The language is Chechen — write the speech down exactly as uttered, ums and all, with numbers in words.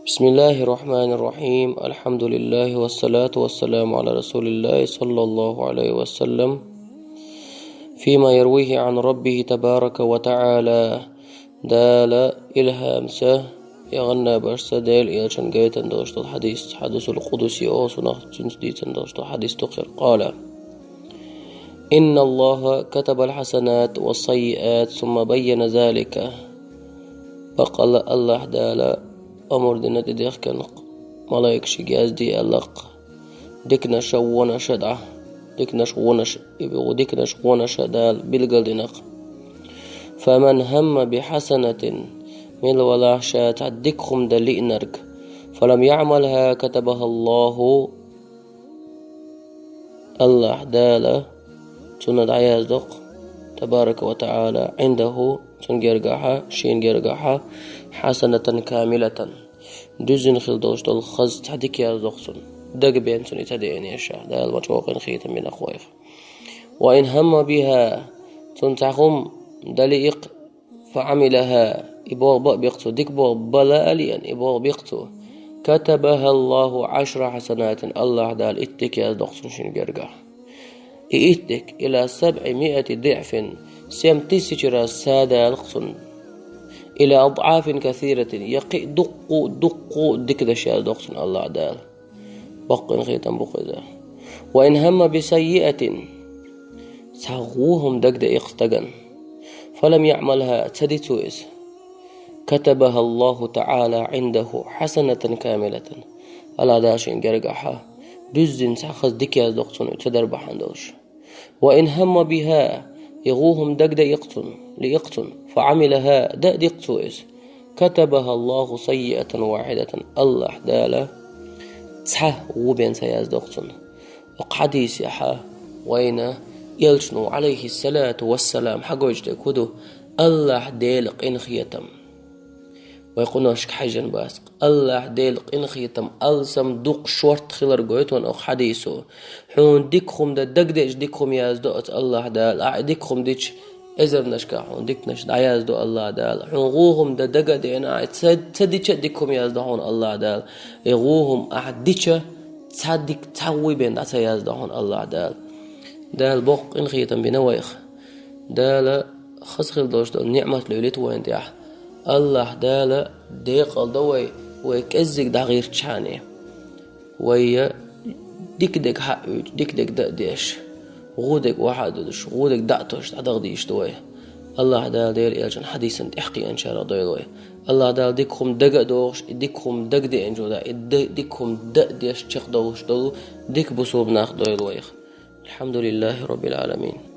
بسم الله الرحمن الرحيم. الحمد لله والصلاة والسلام على رسول الله صلى الله عليه وسلم. فيما يرويه عن ربه تبارك وتعالى. Дала илхӀамца, я гӀанна барса Дела элчан гайтан долуш долу хьадис, хьадисул къудуси оцунах цуьнца дийцан долуш долу хьадис ду кхир. قال: إن الله كتب الحسنات والسيئات ثم بين ذلك. Баккъалла Аллахь Дала амр дина тӀедехкина малайкашка язде аьлла-кх, диканаш а, вонаш а дӀа, диканаш, вонаш, и бу диканаш, вонаш а Дала билгалдина-кх. فمن هم بحسنة, мила валахь ша цхьа дика хӀума дан лиънарг, فلم يعملها كتبها الله, Аллахь Дала цунна дӀаяздо-кх, تبارك وتعالى, عندهُ, цунна гергахьа, шена гергахьа, حسنة كاملة, дуьззина хила долуш долу хаза цхьа дика яздо-кх цунна. Дагабен цунна и ца деанеша, Дала ма чӀогӀа къинхетам бина-кх вайх. وإن هم بها, цунна цхьа хӀума дан лиъ-кх, فعملها, и боху бан а бекх цо, дика боху бан а лиъна, и боху бекх цо, كتبها الله عشر حسنات, Аллахь Дала итт дика яздо-кх цунна шена гергахь. И итт дика, إلى سبعمائة ضعف, семь тысяч раз садалу-кх цунна, إلى أضعاف كثيرة, я кхин а дуккха, дуккха дика деш яздо-кх цунна Аллахь Дала. Баккъин хетам бу-кх иза. وإن هم بسيئة, цхьа вон хӀума дагадеъ-кх стагана, فلم يعملها, ца де цо иза, كتبها الله تعالى عنده حسنة كاملة, Аллахь Дала шена гергахьа дуьззина цхьа хаза дика яздо-кх цунна ца дар бахьана долуш. وإن هم بها, и вон хӀума дагадеъ-кх цунна, лиъ-кх цунна, فعملها, дан а ди-кх цо иза, كتبها الله سيئة واحدة, Аллахь Дала цхьа вон бен ца яздо-кх цунна. Оцу хьадисехь вайна элчано, عليه الصلاة والسلام, хьагойтуш дерг хӀун ду? Аллахь Делан къинхетам. Вай къиношка хьаьжжина бац-кх. Аллахь Делан къинхетам алсам дукха шортта хилар гойту вайна оцу хьадисо. Хьуна дика хӀума дан дагадеъча дика хӀума яздо оцу Аллахь Дала. Ахьа и дика хӀума дича, эзарнашкахь хьуна диканаш дӀаяздо Аллахь Дала. Хьуна вон хӀума дан дага а деана, ахьа ца, ца дича а дика хӀума яздо хьуна Аллахь Дала. И вон хӀума ахьа дича, цхьа дика, цхьа вон бен дӀа ца яздо хьуна Аллахь Дала. Дала боккха къинхетам бина вайх. Дала хаза хила долуш долу ниъмат лелийта вайна тӀехь. Аллахь Дала декъалдо вай, вай кӀеззиг дӀагӀиртичхьана. Вай я дика дерг хьаъуьйтуш, дика дерг дан а деш, вон дерг охьа а дудуш, вон дерг дӀа а тосуш, дӀадагӀа дийш ду вай. Аллахь Дала Делан элчан хьадисан тӀаьхьакхиъначарах дойла вай. Аллахь Дала дика хӀума дага а дохуш, и дика хӀума дагадеанчул тӀаьхьа, и ди-, дика хӀума дан а деш чекхдовлуш долу дика бусулба нах дойла вайх. الحمد لله رب العالمين.